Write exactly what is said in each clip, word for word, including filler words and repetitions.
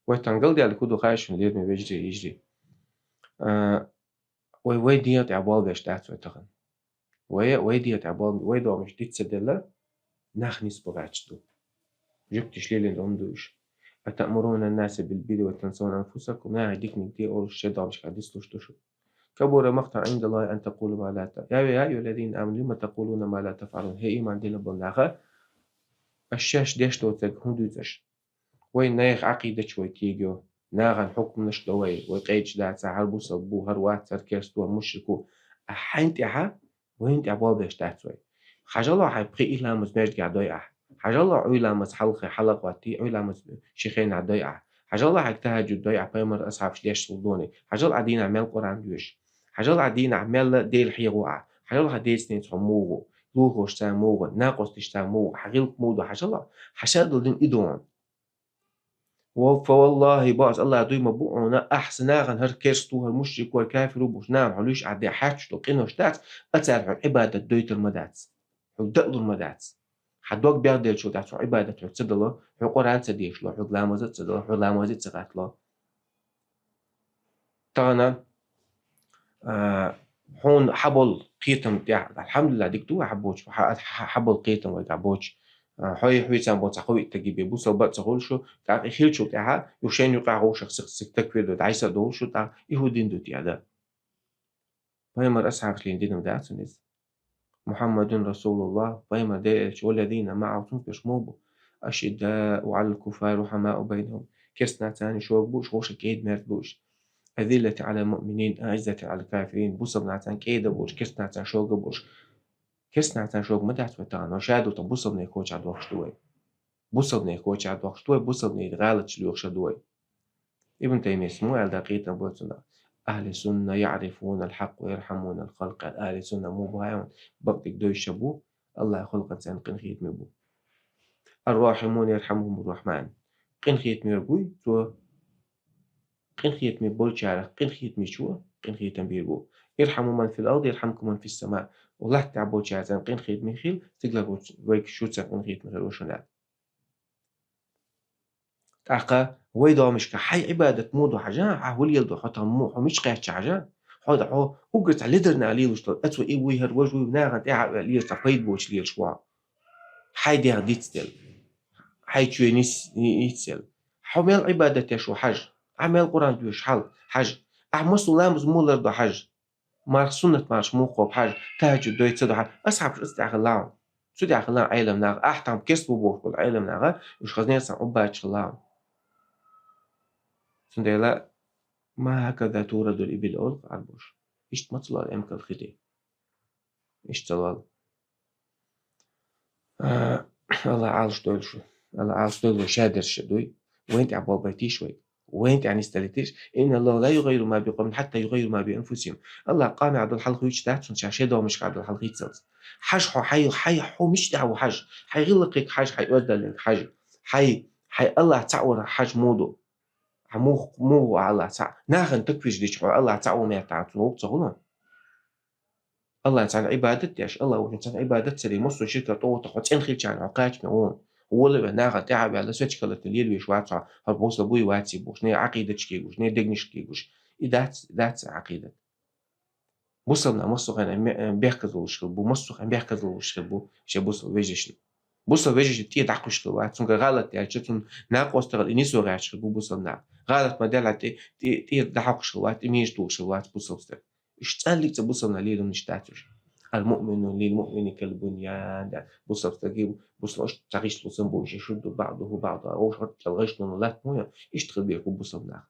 Вай тангал дели куду хайшун лерме вежри, ижри. А, вай, вай дия тя болбеш дац вай тахан. Вай, вай дия тя бол, вай домаш дицца дела, нах нис богачту. Жуктиш лелин дом душ. أتأمرون الناس بالبر وتنسون أنفسكم. Нах дикник де олуш ше домаш ка дислуш душу. كبر مقتا عند الله أن تقولوا ما لا ت-, يا، يا أيها الذين آمنوا لم تقولون ما لا تفعلون. Хе иман дина болнаха, ашшаш деш доцаг хун дуцаш. Вай наях акъидач вай тиге. Наган хукмнаш да вай, вай къечи даца, хар бусал бу, хар вац, хар керсту, хар мушрику. А хайн тяха, вайн тя болбеш дац вай. Хажала хай пхи иламаз междга дой а. Хажала уйламаз халхи халак вати, уйламаз шихена дой а. Хажала хай тахаджуд дой а, паймар асхабш деш сулдуни. Хажал адина мел Къуран душ. Хажал адина мел дел хигу а. Хажал хадесни цхо мугу. Лухош ца мугу, накъостиш ца мугу. Хагилк муду хажала. Хашадул дин идуан. Ва фа валлахи, баъс Аллах дуй ма буъуна, ахсанагъан хар керсту, хар мушрику, хар кафиру буш, нам хулиш аде хачту къинош дац, ацар ху ибадат дойтур ма дац. Ху даълур ма дац. Ха дог бягъ делчул дац, ху ибадат ху цадало, ху Къуран цадешло, ху ламаза цадало, ху ламаза цагатло. Тагъана, а, хун хабол къетам тя, алхамдулилла, дик ду хабоч, ха-, ха-, хабол къетам вай габоч. А, хой, хой цан боца хой таги бе, бусал баца хулшу, так и хилчу тя, юшен юка гошах сик, сик так веду, дайса долшу, так и худин ду тя да. Паймар асхаб шлин динам да цунис. محمد رسول الله، пайма де элчи, والذين معه، цун пеш мобу. أشداء على الكفار رحماء بينهم. Керст нацани шог буш, хоша кейд мерт буш. أذلة على المؤمنين، أعزة على الكافرين. Бусал нацан кейда буш, керст нацан шога буш. Керст нацан шог ма дац вай таган, но шаду та бусал не хоча дохш дуй. Бусалбнай коча дохш дуй, бусалбнай гъалач лёхша дуй. Ибн Таймия сму аьлла къитан боцунда. أهل السنة يعرفون الحق ويرحمون الخلق. أهل السنة му баьун, бакъдик дойша бу, Аллах халкъацан къинхетме бу. الراحمون يرحمهم الرحمن. Къинхетме буй, цо къинхетме болчарах, къинхетме чу, къинхетан бир бу. ارحموا من في الأرض يرحمكم من في السماء. Уллатта болчарцан къинхетме хил, сигла вайк шуцан къинхетме хил ушунда. Тӏаккха вай домашка хьай ибадат му ду хьажа, хьа хул ел ду, хьо там му, хьо мич кхаьчча хьажа, хьо да хьо угар ца лидерна лилуш тол, эцо и вуй хар вож вуй наган тӏе хьа лир ца пайд боч лирш ва. Хьай дегӏ дицдел. Хьай чуе нис, ни-, ницдел. Хьо мел ибадат яшу хьаж. А мел Къуран душ хьал, хьаж. А масу ламаз мулар ду хьаж. Марх суннат марш мухъо хьаж, тахаджуд дой ца ду хьаж. Асхьабш ас тӏяхилла. Цу тӏяхилла гӏелам нагъ. Ахь там кес бу бохкул гӏелам нагъ. Уж хазнер сан уббач хилла. Цундела ما هكذا تورد الإبل, олх арбуш. Ишт мацлар эмкал хиди. Ишт цалвал. А, Аллах алш дойл шу. Аллах алш дойл вай шадер ша дуй. Вайн тӏя болбай тиш вай. Вайн тӏя нистали тиш. إن الله لا يغير ما بقوم حتى يغيروا ما بأنفسهم. Аллах къами адул хьал хуйч дац, ша ше домаш адул хьал хуйцалц. Хьаж хо, хьай, хьай хо миш тӏя хьаж. Хьай гилла кик хьаж, хьай оздалин хьаж. Хьай, хьай Аллах цаура хьаж муду. Хьа мух, мух Аллах ца. Наган таквиш дич хо Аллах цау мя та цун ук цагулан. Аллах цан ибадат деш, Аллах вужин цан ибадат цари, мусу ширка тӏота хо цен хилчан хо качме он. Вола ве наган тӏя ве ла свечкалат лил веш ваца, хо босла буй ваци буш, не акъидачки гуш, не дегнишки гуш. И дац, дац акъидат. Бусална мусу хана бехказулуш бу, мусу хана бехказулуш бу, ше бусал вежишни. Бусал вежишни тӏе дакъуш ва, цунга гӏалат я, че цун накъостагъал и нисо гӏач бу бусална. Гӏалат ма дела тӏе, тӏе, тӏе дахъуш ва, тӏе миш душ ва бусалстар. Иш цаллик ца бусална лилум ништатуш. المؤمن للمؤمن كالبنيان, да. Бусалстаги, бусалш цагиш лусан бу, иш шудду بعضه بعضا. Ош хат чалгаш нун лат муя, иш тхил бирку бусална.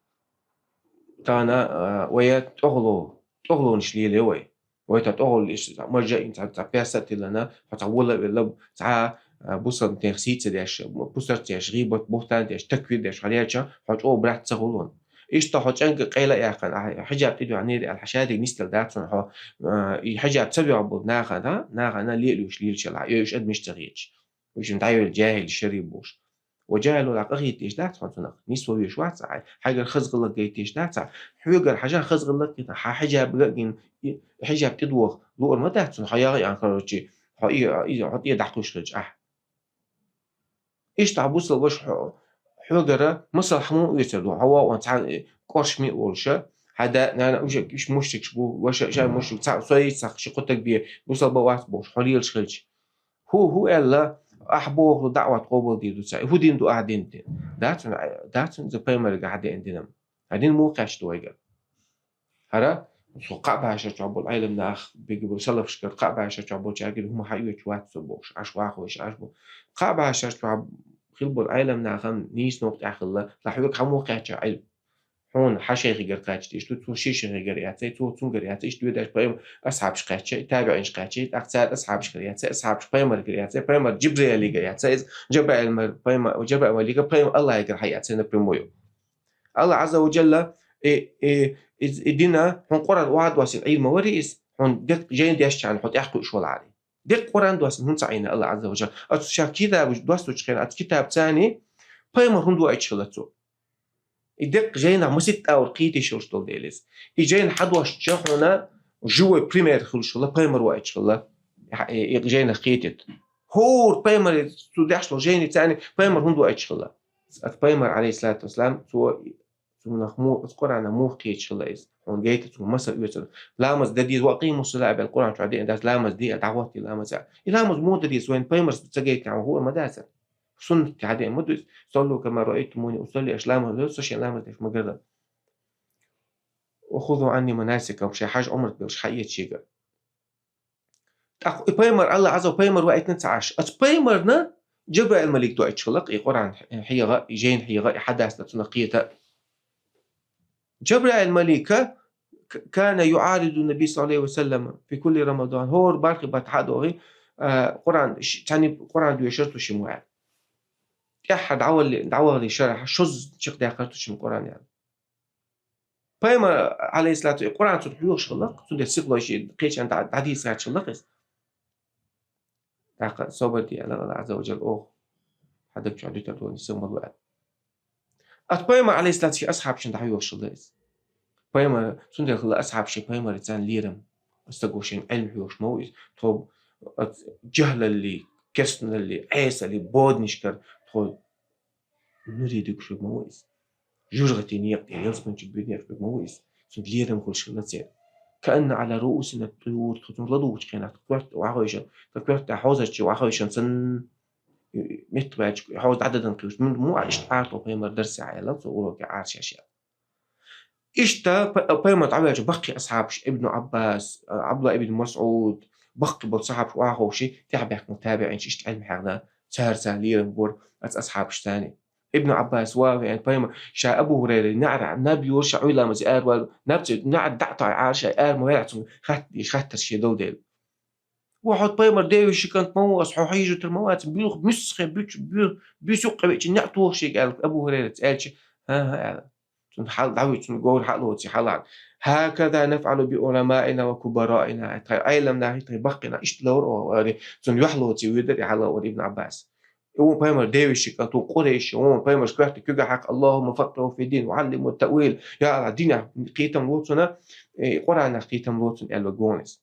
Тана, а, вая тӏогълу, тӏогълуниш леле вай. Вай та тӏогъул иш, маржа ин ца, ца пяса тилана, хо ца вола вела, ца, а, бусам тех сица деш, пусар деш, гъибат, бухтан деш, таквир деш, халяча, хо чӏо брат ца гулун. Ишта хо чӏанга къайла яхан, а, хиджаб тиду анери ал хашади мистал дацун хо, а, и хиджаб ца вя бул наха, да? Наха на лелуш лилчала, ёш адмиш ца гич. Вишин дайвел жахил шари буш. Ва жахил вала къагъит иш дац хьо цунах. Нисва веш вац ай. Хьайгар хазгъалла гайт иш дац ай. Хьуйгар хьажа хазгъалла гайт, хьа хиджаб гагин, и, хиджаб тидвох, лур ма дац цун, хьо ягъ ян, короче, хьо и, и, хьо и дахъуш хич, а. Ишта бусал ваш хьо, хьоьгара масал хьаму оьцар ду, хьо ваон цхьа, э, кӀоршми а волуша, хьа да, нана, уж иш мушрикаш бу, ваша, ша мушрик, цхьа, со йицахь, ши кху таг бе, бусалба вац бохуш, хьо лелаш хилча. ХӀу, хӀу аьлла, ахь боху даӀват къобалдийр ду цхьа, хӀу дин ду ахь дин те. Дац хьуна, дац хьуна иза пайхамарга хьадеана динам. Хьа дин муха кхаьчна ду вайгара? ХӀара, со кхаъ башар чохь болу Ӏелам нах, бегу салафашкара кхаъ башар чохь болчаьрга хӀума хьаоьцуш вац со бохуш, Ӏаш вахойш, Ӏаш бу. Кхаъ башар чохь хилла болу Ӏелам нахам нийса новкъа тӀехь хилла, ла хьоьга хьан муха кхаьчча Ӏилм? Хьуна хьан шайхигара кхаьчча деш ду, цо ши шайхигара яцай, цо цунгара яцай, иштта доьдаш пайхамар асхьабаш кхаьчча, табиӀинаш кхаьчча, асхьабаш пайхамаргара яцай, пайхамар Джибраилигара яцай, иза Джабраил мар-, пайхамар, Джабраил малика пайхамар Аллахьигара хьаяцай напрямую. Аллах Азза ва Джалла, э, э, из, и дина, хьуна Къуръан охьа доссийна Ӏийр ма вари иза, хьуна деккъа жайна дешчарна хьо тӀехь кхуьуш вала Ӏари. Деккъа Къуръан доссийна хӀунда ца Ӏийна Аллах Азза ва Джалла? Оцу ша китабаш доссучу хенахь, оцу китаб царний пайхамар хӀунда ваийтуш хилла цо? И деккъа жайнах маситта аур кхийта йиш йолуш долу дела иза. И жайна хьадоссуча хьуна живой пример хуьлуш хилла, пайхамар ваийтуш хилла, и, и, и жайнах кхетийта. ХӀора пайхамаре цу деш долу жайни царний пайхамар хӀунда ваийтуш хилла? Аса пайхамар, алейхиссалату вассалам, цо, цунах му-, аса Къуръанах муха кхеташ хилла иза? Хьуна гайта цунах маса оьцура. Ламаз дан деза, ва акъиму ссала аьлла Къуръан чохь деана дац, ламаз де, дӀахӀотте ламаз а. И ламаз муха дан деза вайна, пайхамарс ца гайтина хӀума ма дац. Суннат хьадеана ма ду иза. Саллу кама раайтумуни усалли, аша ламаз дойла, со шен ламаз деш ма гара. Ва хузу анни манасикакум, шайн хьаж Ӏумрат беллаш хьаэца шега. ТӀаккха и пайхамар, Аллах Азза пайхамар ваийтина ца Ӏаш. Аса пайхамарна Джабраил малик доуьйтуш хилла, и Къуръан хьегӀа, и жайна хьегӀа, и хьадасна цунах кхета. Джабраил малика к-, кана юӀариду Наби саллаллаху алейхи ва саллам фи кулли Рамадан. ХӀора бархи баттахь а догӀи, а, Къуръан, ш-, царни Къуръан доьшура цу шиммо аьлла. ТӀаьххьара дӀавалли-, дӀавахале шарахь шозза чекхдаьккхира цу шиммо Къуръан аьлла. Пайхамар, алейхиссалату, Къуръан цунна хьоьхуш хилла, цундела сихлой шен кхечарна дӀа-, дӀадийца гӀерташ хилла иза. ТӀаккха собар де аьлла, Аллах Азза ва Джалла оха хьан даг чохь дуьтар долу нисса ма лу аьлла. Ат пайхамар, алейхиссалату, шен асхьабашна дӀахьоьхуш хилла иза. Пайхамар, цундела хилла асхьабаш шен пайхамаре царна лерам. Аса стаго шен Ӏилма хьоьхуш ма ву иза. Тхо ат жахлалли, керсналли, Ӏесалли, боднишкара тхо нуре дуьгуш верг ма ву иза. ЖуьжгӀатийн некъа тӀе ялсамани чу буьдинарг верг ма ву иза. Цунна лерам хуьлуш хилла церан. Каанна Ӏала руусина туйур, тхо цунна ладугӀучу хенахь, тхо коьрта вахойшан, тхо коьрта хьозарчу вахойшан санна, меттахбаьлча хьоза дӀададан кхуьуш, муьлха ма иштта Ӏара тхо пайхамар дарсехь аьлла, цо уроке Ӏара шаьш аьлла. Иштта па-, пайхамар дӀаваьлча баккхий асхьабаш, Ибн Ӏаббас, Ӏабдулла ибн МасӀуд, баккхий болу сахьабаш охьаховший, тӀаьхьабаьхкина табиӀинаш иштта Ӏилма хьаьгна, цара царна лерам бора, аса асхьабаш царна. Ибн Ӏаббас ва веана пайхамар, ша Абу ХӀурайра неӀара наб йора, ша Ӏуьйламазе аравала, наб ца йойту, неӀар дӀа а тоьӀна Ӏара, ша ара ма ваьлахь цунга хатта дезаш хаттарш шен долу дела. Ва хьо пайхамар девеши кӀант ма ву аса, хьо хьийжутар ма вац, буьйху муьссахе буьч-, буь-, буьйса юккъе веъча неӀ тухуш шега аьлла, Абу ХӀурайрас аьлча, хӀан-хӀа аьлла. Цунна хьал дӀавуьйцу, цунна говра хьалоций хьалаан. Хакада нафӀалу би уламаина ва кубараина. Тхайн Ӏелам нахи, тхайн баккхий нах иштта ловра оха, ари, цунна юьхь лоций вуьйдара и хьалавара Ибн Ӏаббас. И вон пайхамар девеши кӀант ву, къурайши, вон пайхамарш коьрта куьга хьакха, Аллахумма факкъиху фи дин, ва Ӏаллиму таъвил. Я Аллах, динах кхетам лоцуна, и Къуръанах кхетам лоцуна аьлла гонис.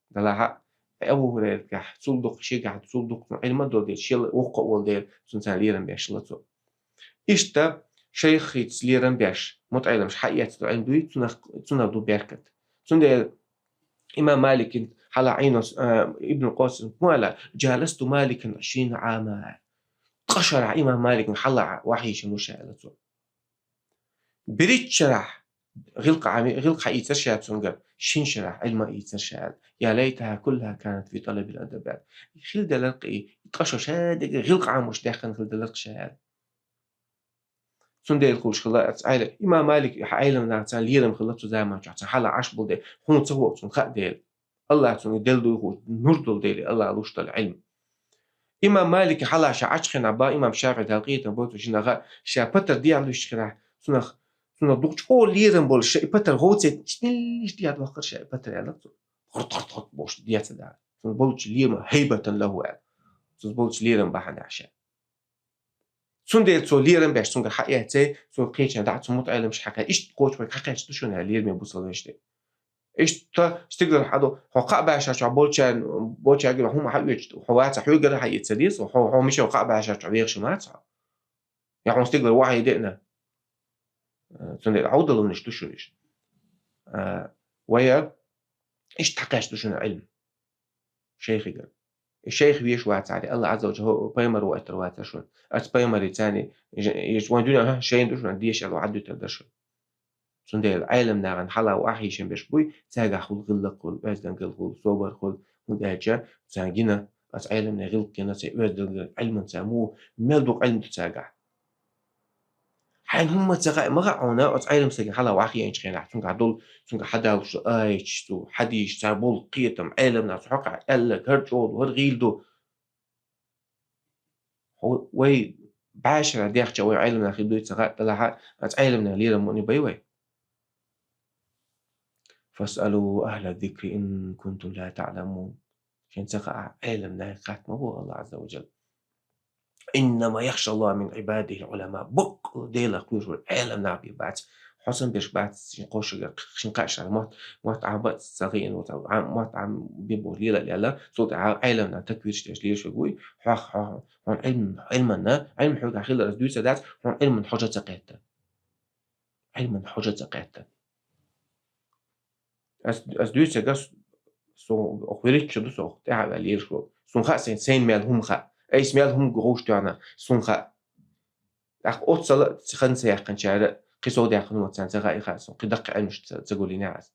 Далахьа, Абу ХӀурайракахь цул дукха, шегахь цул дукха цунна Ӏилма а долу дела, шел воккха а волу дела, цунна царна лерам беш хилла цо. Иштта шайххица лерам беш, мутаӀеламаш хьаэцна Ӏилма дуй, цунах, цунах ду беркат. Цундела имам Маликин хьала Ӏийно, а, Ибн Къосин хӀун аьлла: «Джаласту Маликан ишрина Ӏама». Ткъа шарахь имам Маликин хьала вахьийшина ву ша аьлла цо. БерхӀитта шарахь гӀилкъа Ӏами-, гӀилкъа хьаийцар ша цуьнгара, шина шарахь Ӏилма ийцар ша аьлла. «Я лайтаха куллаха канат фи талабил адаб», аьлла. Хила деларх и, ткъа шо ша дерг гӀилкъа Ӏамош даьккхина хила деларх ша аьлла. Цундела хуьлуш хилла аса Ӏайла-, имам Малик хьан Ӏелам нахаца лерам хилла цу заман чохь, цхьа хьала Ӏаш болу дела, хьуна ца хӀокху цунна хаа дела. Аллах цунна делла дуй хууш, нур долу дела, Аллах луш долу Ӏилма. Имам Малик хьала ша Ӏачхина ба, имам ШафиӀи Далла къинтам боцу шинаха, ша патар дехьа луьйш хирахь, цунах, цунах дукха чӀогӀа лерам болуш, ша и патар гӀовцет, чнилиш дехьа вахкара ша и патар аьлла цо. Хурт-хурт-хурт бохуш деца дара. Цунна болчу лема хӀайбатан лахӀу аьлла. Цунна болчу лерам бахьана ша. Цундела цо лерам беш цуьнгара хьаэццай, цо кхечан дӀа цу мутаӀеламаш хьакхаьчна, иштта кхочу вайга хьакхаьчна ду шуна аьлла, лераме бусалба вешан тӀе. Иштта стигала хьаду, хьо кхаъ баьшачохь болчарна, болчаьргара хӀума хьаоьцуш, хьо ваца хьоьгара хьаэца деза, хьо, хьо миша кхаъ баьшачохь вехаш вац хьо. Я хьуна стигалара вахьий деана. Э, цундела Ӏовдалалуш ду шуна иштта. Э, вай иштта хьакхаьча ду шуна Ӏилма шайхигара. И шайх веш вацахьара, Аллах Ӏазза ва Джалла пайхамар ваийтар вацар шуна. Аца пайхамарий царний, иш вайн дуьнен, ха, шайна ду шуна, деша аьлла, Ӏадуьйтар дар шуна. Цундела Ӏелам нахана хьалха вахьий шен беш буй, цаьргахь хул гӀиллакх хул, оьздангалла хул, собар хул, хӀунда аьлча царна гина, аца Ӏеламнех гӀиллакх гина, царна оьздангалла, Ӏилман царна му, мел дукха Ӏилма ду цаьргахь. Хьайна хӀумма ца хаьа, ма хаьа хьуна, оцу Ӏелам стага хьалха вахьий яьнначу хенахь, цуьнгахь долу, цуьнгахь хьадалуш аяташ цу, хьадисаш, цара болу кхетам, Ӏелам нах цу хьокъехь аьлла, хӀара чӀогӀа ду, хӀара гӀийла ду. Хьо-, вай бӀешара дехча вай Ӏелам нах хир дуй ца хаьа, делахь а, аца Ӏелам нах лерам муъни бай вай. فاسألوا أهل الذكر إن كنتم لا تعلمون. Шен ца хаьа Ӏелам нах хатта ма боху Аллах Ӏазза ва Джалла. إنما يخشى الله من عباده العلماء. Бакъ Делах кхоьруш вара Ӏелам нах бен бац. Хьо санна берш бац, шен кхошагара, шен кхаьчара мотт, мотт Ӏам бац, ца гӀийна вац, Ӏам, мотт Ӏам бен боху лела а лела, цул тӀаьхьа Ӏелам нах таквирш деш лелаш вуй, хьох, хьох, хьуна Ӏилм-, Ӏилманна, Ӏилм хьоьгахь хилар аса дуьйцур дац, хьуна Ӏилман хьожа ца кхетта. Ӏилман хьожа ца кхетта. Ас, ас дуьйцург ас, со, оху виричча ду со, тӀаьхьа ваьлла лелаш ву. Сун хаьа сайн, сайн мел хӀума хаьа. Айса мел хӀума гӀовш тоьхна, сун хаьа. ТӀаккха оццала хан ца яьккхинчара, кхин сов даьккхина вац царна ца хаьа, и хаьа сун, кхин даккха Ӏилмаш ца, ца гулйина ас.